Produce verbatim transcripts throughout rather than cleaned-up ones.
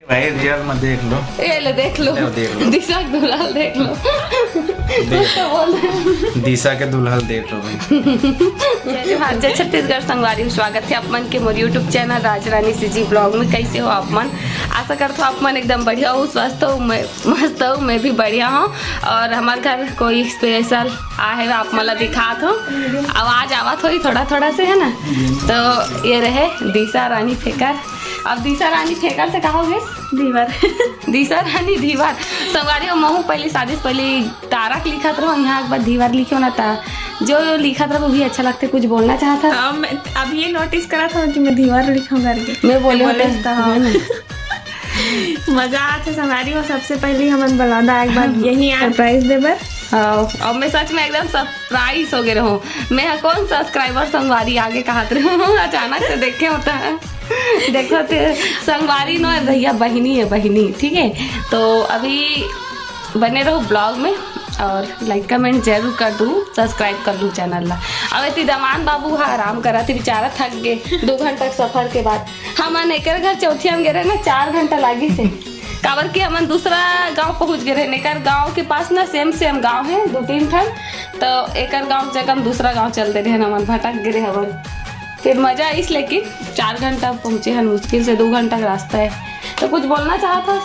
भाई, रियल में देख लो। ये ले, देख लो। ले, देख लो। दिशा के दुलाल देख लो। देख। कुछ तो बोल रहे हैं। दिशा के दुलाल देख लो भाई। जय जोहार, जय छत्तीसगढ़ संगवारी, स्वागत है आप मन के मोर YouTube चैनल राजरानी सीजी ब्लॉग में। कैसे हो आप मन? आशा करत हो आप मन एकदम बढ़िया हो, स्वस्थ हो, मैं मस्त हो, मैं भी बढ़िया हूँ। और हमारे घर कोई स्पेशल आ है, आप मन ला दिखात हो, आवाज आवत होही थोड़ा थोड़ा से, है ना? तो ये रहे दिशा रानी फेकर। अब दिशा रानी फेकर से कहा होगे? धीवर। दिशा रानी धीवर। संगवारी हो, महू पहले शादी से पहले तारक लिखत रहो, यहाँ एक बार धीवर लिखे होना था। जो लिखत रहो, वो भी अच्छा लगते। कुछ बोलना चाहता? हाँ, मैं अब ये नोटिस करा था कि मैं धीवर लिखूं करके। मैं बोले मैं बोले होता। तो हाँ। है ना? मजा आथे संगवारी हो। सबसे पहले हमन बलौदा एक बार यही सरप्राइज दे बर। हाँ, और मैं सच में एकदम सरप्राइज हो गए रहूं। मैं हा कौन सब्सक्राइबर संगवारी आगे कहत रहूं, अचानक से देखे होता है। देखो थे, संगवारी नो है भैया, बहिनी है, बहिनी, ठीक है। तो अभी बने रहो ब्लॉग में और लाइक कमेंट जरूर कर दू, सब्सक्राइब कर लू चैनल ला। अब एती दमान बाबू हा आराम करा थे, बेचारा थक गए दो घंटा के सफर के बाद। हमन एकर घर चौथिया में गे रहे ना, चार घंटा लागी से, काबर कि हमन दूसरा गांव पहुंच गए रहे। एकर गांव के पास ना सेम सेम गांव है, दो तीन ठन, तो एकर गांव के जगह हम दूसरा गांव चल दे रहे, हमन भटक गए रहे हमन। फिर मजा आइस, लेकिन चार घंटा पहुंचे हन मुश्किल से, दो घंटा का रास्ता है। तो कुछ बोलना चाहत हस?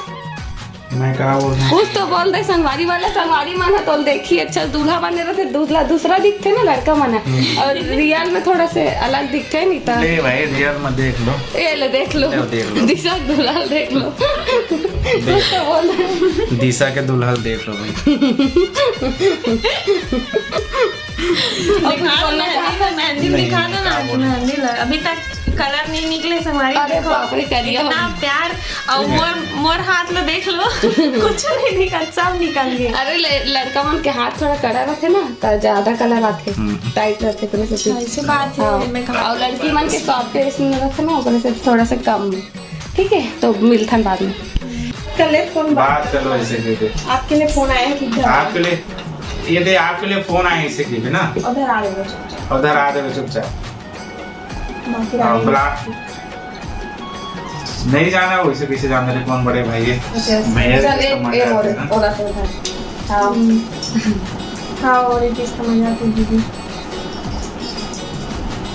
मैं का बोलना? कुछ तो बोल दे। संगवारी वाला, संगवारी मन ह तो देखी, अच्छा दूल्हा बने रहते, दूल्हा दूसरा दिखते ना लड़का मन ह। हम्म। और रियल में थोड़ा से अलग दिखते नहीं था। ले भाई, रियल में देख लो। ये ले, देख लो। ले, देख लो। दिशा के दुलाल देख लो। कुछ तो बोल दे। दिशा के दुलाल देख लो भाई। दिखा दो मेहंदी, मेहंदी नहीं, दिखा दो ना, क्या बोलूं? मेहंदी लग-, अभी तक कलर नहीं निकले संगवारी, अरे देखो, बाप रे, करिया हो गया। प्यार और मोर, मोर हाथ में देख लो, कुछ नहीं निकल, सब निकल गए। अरे ले, लड़का मन के हाथ थोड़ा कड़ा रहते ना, तो ज्यादा कलर आते, हम्म। टाइट रहते, तो वैसे अच्छा, ऐसी बात है, हाँ। मैं कहा और लड़की मन के सॉफ्ट टेस्ट में रहते ना, ओकरे से थोड़ा सा कम। ठीक है, तो मिलथन बाद में। कल एक फोन बात बात कर लो ऐसे के। आपके लिए फोन आया है, किधर? आपके लिए, ये दे, आपके लिए फोन आया इसे के ना। उधर आ रहे हो चुपचाप। उधर आ रहे हो चुपचाप। बाकी हाँ, रानी ब्लॉक। नहीं जाना, वैसे कैसे जाना रे, कौन बड़े भाई है? अच्छा, मैं चल, इसका एक, मजाक एक और, है ना। और ऐसे उधर। हाँ। हम्म। हाँ, और एक इसका मजाक है दीदी।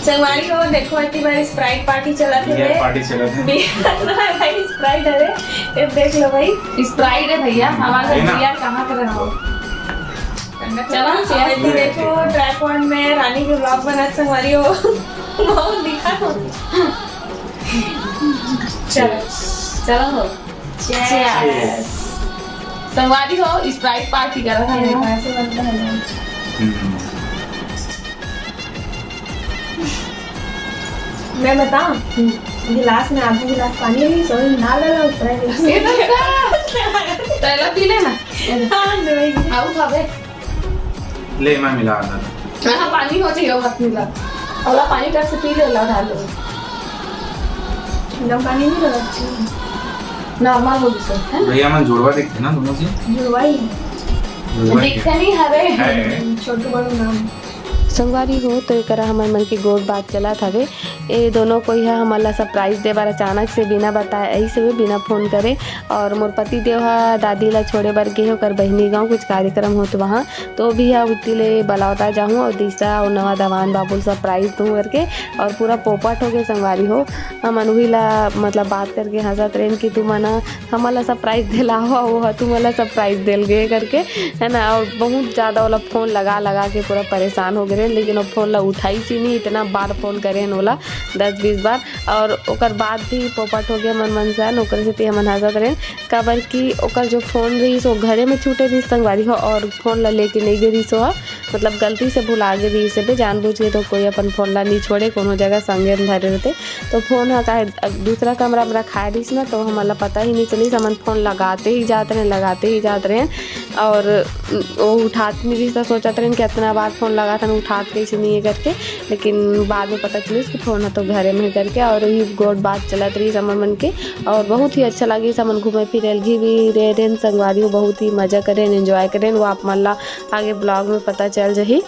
संगवारी हो, देखो, इतनी बार स्प्राइट पार्टी चला थे बियर रे। पार्टी चला थे। बियर तो है भाई, स्प्राइट है रे। ये देख लो भाई। स्प्राइट है भैया, हमारे है ना? बियर कहाँ कर रहा हो? चलो, और cheers। ये देखो, ट्राइपॉड में रानी के ब्लॉग बनत संगवारी हो। बहुत दिखा हो। चलो, चलो हो। Cheers। Cheers। संगवारी हो, स्प्राइट पार्टी करा था ये ना? कैसे बनता है ना? हम्म। मैं बताऊं? हम्म। गिलास में आधा गिलास पानी है, सोई ना डाला, स्प्राइट। ये तो क्या? पहला पी लेना। हाँ, दवाई की। आऊ खावे। ले, मैं मिला रहा था। हाँ, पानी हो चाहिए, मत मिला। और पानी टक से पी ले, ला डाल दो। एकदम पानी नहीं लगा। नॉर्मल हो गई सर, है ना? भैया, मन जुड़वा दिखते ना दोनों से? जुड़वा ही है। जुड़वा ही है। दिखते नहीं हरे। है। छोटू बड़ू नाम। संगवारी हो, तो एकरा हमर मन के गोठ बात चलत हवे। ए दोनों कोई ह हमन ला सरप्राइज दे बर अचानक से बिना बताए, ऐसे भी बिना फोन करे। और मोर पति देव ह दादी ला छोड़े बर गे हे, ओकर बहिनी गांव कुछ कार्यक्रम होत वहाँ, तो भी ह उती ले बलौदा जाहूँ और दिशा और नवा दवान बाबू ल सरप्राइज दूँ करके। और पूरा पोपट हो गए संगवारी हो। हमन उही ला मतलब बात करके हंसत रहेन कि तुमन ह हमन ला सरप्राइज देला हो, वो ह तुमन ला सरप्राइज देल गे करके, है ना। और बहुत ज्यादा ओला फोन लगा लगा के पूरा परेशान हो गए, लेकिन वो फोन ला उठाइस ही नहीं, इतना बार फोन करे हन ओला, दस बीस बार। और ओकर बाद भी पोपट हो गया मन मनसान, ओकर सेती हमन हंसत रहेन, काबर कि ओकर जो फोन रहिस वो घरे में छूटे रहिस संगवारी हो, और फोन ला लेके नहीं गे रहिस वो ह। मतलब गलती से भुला गे रहिस हे बे, जानबूझ के तो कोई अपन फोन ला नहीं छोड़े, कोनो जगह संगे में धरे रहते। तो फोन ह काहे अब दूसरा कमरा में रखाए रहिस ना, तो हमन ला पता ही नहीं चलिस, हमन फोन लगाते ही जात रहेन, लगाते ही जात रहेन। और वो उठात नहीं रहिस, तो सोचत रहेन कि इतना बार फोन लगात हन, उठात कैसे नहीं है करके। लेकिन बाद में पता चलिस कि फोन ह तो घरे में है करके। और वही गोठ बात चलत रहिस हमन मन के, और बहुत ही अच्छा लगिस। हमन घूमे फिरे ल गे भी रहे रहेन संगवारी हो, बहुत ही मजा करेन, एंजॉय करेन। वो आप मन ला आगे ब्लॉग में पता चल जही।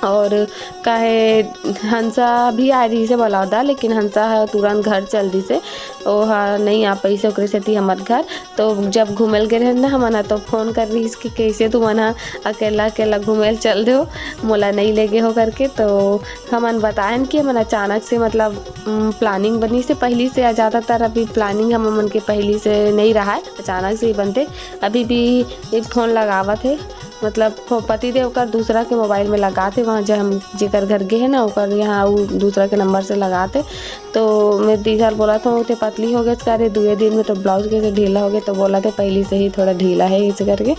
और काहे हंसा भी आए रहिस हे बलौदा, लेकिन हंसा ह तुरंत घर चल दिस हे, ओहा नइ आ पाइस हे, ओकरे सेती हमर घर। तो जब घूमे ल गे रहेन ना, हमन ह तो फोन करे रहिस कि कइसे तुमन ह अकेला अकेला घूमे ल चल देहो, मोला नइ ले गे हो करके। तो हमन बताएन कि हमन अचानक से, मतलब, उम, प्लानिंग बनिस हे, पहिली से, ज़्यादातर अभी प्लानिंग हमन मन के पहिली से नइ रहा हे, अचानक से ही बनथे। अभी भी ये फोन लगावत हे, मतलब, फो-, पतिदेव कर दूसरा के मोबाइल में लगात हे, वहाँ जे हम जेकर घर गे हे ना, ओकर यहाँ उ दूसरा के नंबर से लगात हे। तो मैं दीदी ला बोलत हूँ, "ते पतली हो गेस का रे, दुए दिन में तो ब्लाउज कइसे ढीला हो गे?" तो बोलत हे, "पहिली से ही थोड़ा ढीला हे," ऐसे करके।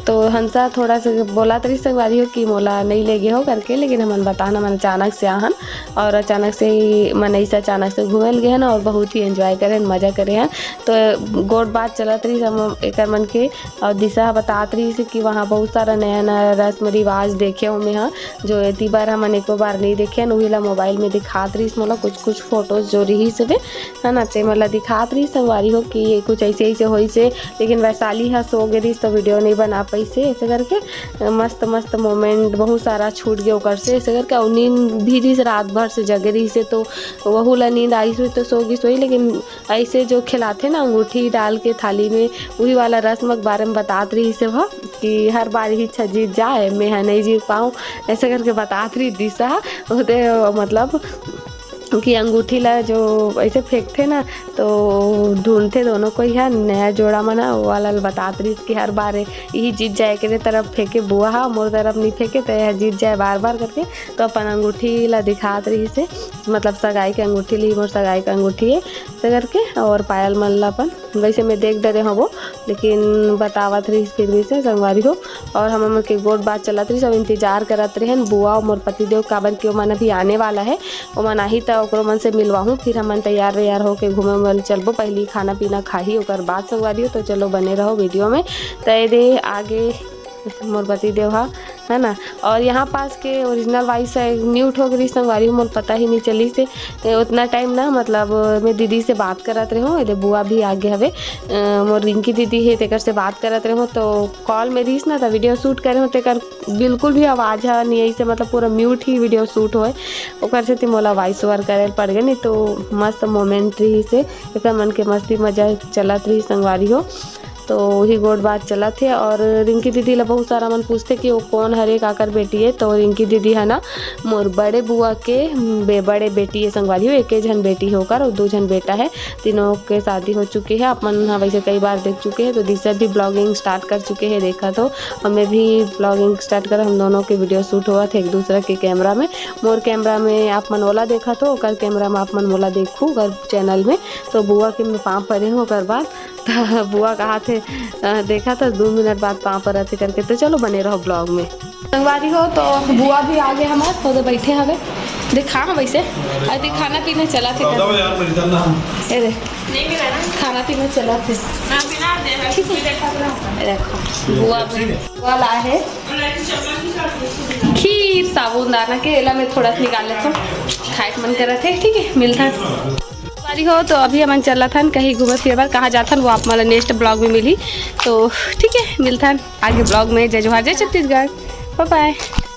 तो हंसा थोड़ा सा बोलत रहिस संगवारी हो कि मोला नइ ले गे हो करके, लेकिन हमन बताना मन अचानक से आहन और अचानक से ही मनई से अचानक से घूमे ल गे हन और बहुत ही एंजॉय करे हन, मजा करे हन। तो गोठ बात चलत रहिस हम एकर मन के, और दिशा ह बतात रहिस कि वहाँ बहुत सारा नया नया रस्म रिवाज देखे हो मैं ह, जो एती बार हमन एको बार नइ देखे हन, उही ला मोबाइल में दिखात रहिस मोला कुछ कुछ फोटोज जो रहिस हवे, है ना, ते मोला दिखात रहिस संगवारी हो कि ये कुछ ऐसे ऐसे होइस हे, लेकिन वैशाली ह सो गे रहिस तो वीडियो नइ बना पाइस हे, ऐसे करके मस्त मस्त मोमेंट बहुत सारा छूट गे ओकर से, ऐसे करके। और नींद भी रहिस, रात भर से जगे रहिस हे, तो वहू ला नींद आइस होही तो सो गिस होही, लेकिन ऐसे जो खिलाथे ना अंगूठी डाल के थाली में, उही वाला रस्म के बारे में बतात रहिस हे वह कि हर बार ही अच्छा जीत जाए, मैं ह नइ जीत पाऊँ, ऐसे करके बतात रहिस दिशा। ओदे मतलब कि अंगूठी ला जो ऐसे फेंकथे ना, तो ढूंढथे दोनों कोई ह नया जोड़ा मन ह, वो वाला ल बतात रहिस कि हर बार यही जीत जाए के रे तरफ फेंके बुआ ह, मोर तरफ नहीं फेंके, तो यह जीत जाए बार बार करके। तो अपन अंगूठी ला दिखात रहिस हे, मतलब सगाई के अंगूठी ली, मोर सगाई के अंगूठी है, ऐसे करके, और पायल मन ला अपन वैसे मैं देख डरे हवो, लेकिन बतावत रहिस फिर भी से संगवारी हो। और हमर मन के गोठ बात चलत रहिस, सब इंतजार करत रहेन बुआ और मोर पतिदेव, काबर कि ओमन अभी आने वाला है, ओमन आही त ओकरो मन से मिलवाहूँ, फिर हमन तैयार वैयार होके घूमे उमे ल चलबो। पहली खाना पीना खाही, ओकर बाद संगवारी हो। तो चलो बने रहो वीडियो में। त ये दे आगे मोर पतिदेव हा, है ना। और यहाँ पास के ओरिजिनल वॉइस है म्यूट हो गई संगवारी हो, मोर पता ही नहीं चली से। ए, उतना टाइम ना, मतलब, मैं दीदी से बात करत रहे हूँ, एदे बुआ भी आगे हवे, अ, मोर रिंकी दीदी है, तेकर से बात करत रहे हूँ, तो कॉल में रहीस ना, तो वीडियो शूट करे हूँ, तेकर बिल्कुल भी आवाज़ हा नहीं आई से, मतलब, पूरा म्यूट ही वीडियो शूट होए, ओकर से मोला वॉइस ओवर करे ल पड़ गए, नहीं तो मस्त मोमेंट रही से, एकर मन के मस्ती मजा चलत रही संगवारी हो। तो वही गोठ बात चलत हे। और रिंकी दीदी ला बहुत सारा मन पूछथे कि वो कौन हरे, काकर बेटी है। तो रिंकी दीदी है ना, मोर बड़े बुआ के बे-, बड़े बेटी है संगवारी हो, एके झन बेटी है ओकर, और दो झन बेटा है, तीनों के शादी हो चुके है। आप मन ह वैसे कई बार देख चुके हैं, तो दिशा भी ब्लॉगिंग स्टार्ट कर चुके हैं, देखा तो। और मैं भी ब्लॉगिंग स्टार्ट कर, हम दोनों के वीडियो शूट होवत है एक दूसरा के कैमरा में। मोर कैमरा में आप मन ओला देखा तो, ओकर कैमरा में आप मन मोला देखू, ओकर चैनल में। तो बुआ के मैं पाँव परे हूँ, ओकर बाद त बुआ कहाथे, अ, देखा त दू मिनट बाद पाँव परत हे करके। तो चलो बने रहो ब्लॉग में। संगवारी हो, तो बुआ भी आगे हमार, ओदे बैठे हवे। देखा हम वैसे, अरे खाना पीना चला थे बताओ यार, मैं इधर ना हूँ। ए रे, खाना पीना चला थे। ठीक है, देखो, बुआ भी, बुआ ला है खीर साबुनदाना के, एला मैं थोड़ा सा निकाल लेता हूँ, खाए के मन करत है। ठीक है, मिलता है। संगवारी हो, तो अभी हमन चलत हन कहीं घूमे फिरे बर, कहाँ जाथन वो आप मन ला नेक्स्ट ब्लॉग में मिली। तो ठीक है, मिलथन आगे ब्लॉग में। जय जोहार, जय छत्तीसगढ़, बाय बाय।